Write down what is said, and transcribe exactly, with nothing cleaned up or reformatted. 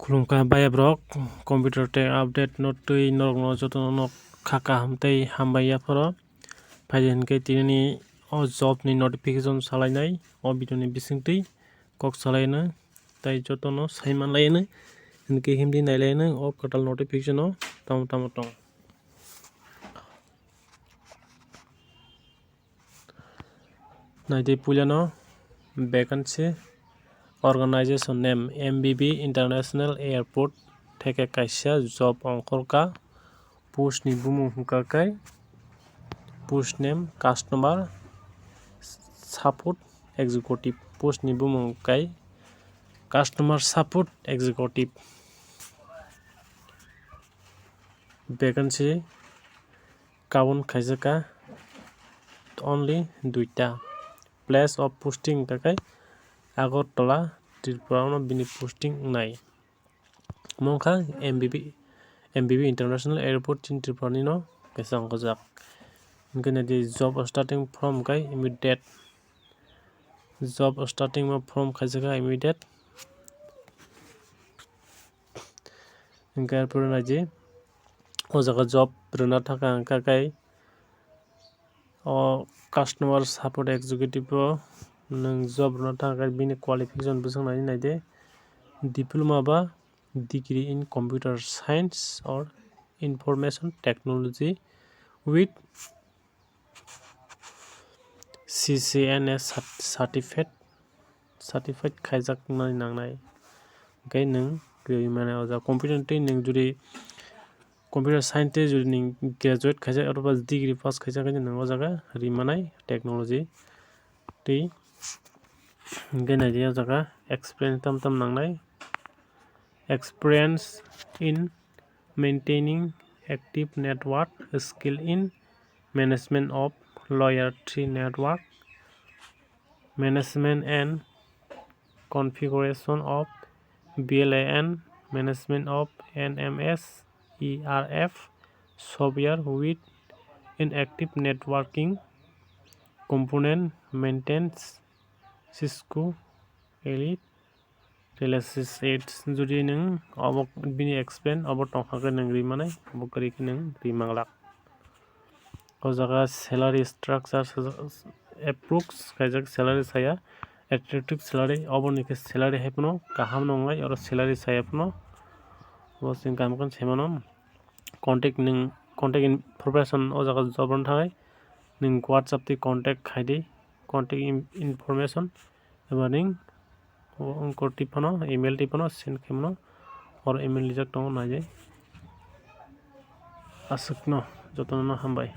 Khulumkha bhaiya borok, computer tei update no twi norokno jotono kha kaham tei hambai yapharo. Phaidi hinkhe tinini o job ni notification salainai o video ni bisingtwi kok salaino tei jotono saimanlaino hinkhe himdi nailaino o kwtal notification o tamo tamo tong. Naidi puilano vacancy, organization name M B B International Airport, theke kaisa job ongkhorkha, post ni bumung hwnkha khe post name customer support executive, post ni bumung khe customer support executive. Vacancy kaun khaijaka only duita. Place of posting hwnkha khe Agartala, Tripura, ono bini posting wngnai. Omo wngkha M B B, M B B International Airport chini Tripura nino kaisa ongkhorjak. Hinkhe naidi job starting from khe immediate. Job starting ma from khaijaka immediate. Hinkhe arpore naidi o jaga job rwna thangkha hwnkha khe o customer support executive o nwng job rwna thangkha khe bini qualification bwswk naidi naidi diploma ba degree in computer science or information technology with C C N A cert-, certificate, certificate khaijaknai nangnai. Hwnkhe nwng kwrwi mano o jaga computer tei nwng jodi computer science tei jodi nwng graduate khaijak aro ba degree pass khaijak khe nwng o jaga ri manai technology tei hwnkhe naidi o jaga experience tam tam nangnai. Experience in maintaining active network, skill in management of loyalty network, management and configuration of V LAN, management of N M S E R F software with inactive networking component, maintains Cisco Elite Relations aids. Jodi nwng obo bini explain obo tongkha khe nwng ri manai, obo kwrwi khe nwng ri manglak. O jaga salary structure approx khaijak salary saya, attractive salary, oboni khe salary hai phano kaham nongnai, oro salary saya phano obo chwng kaham khe sai mano. Contact nwng contact information o jaga job rwna thangwi nwng WhatsApp twi contact khai di, contact in-, information eba nwng o wngkor twi phano email twi phano send khai mano, oro email rijak tongo naidi. Aswkno jotono no hambai.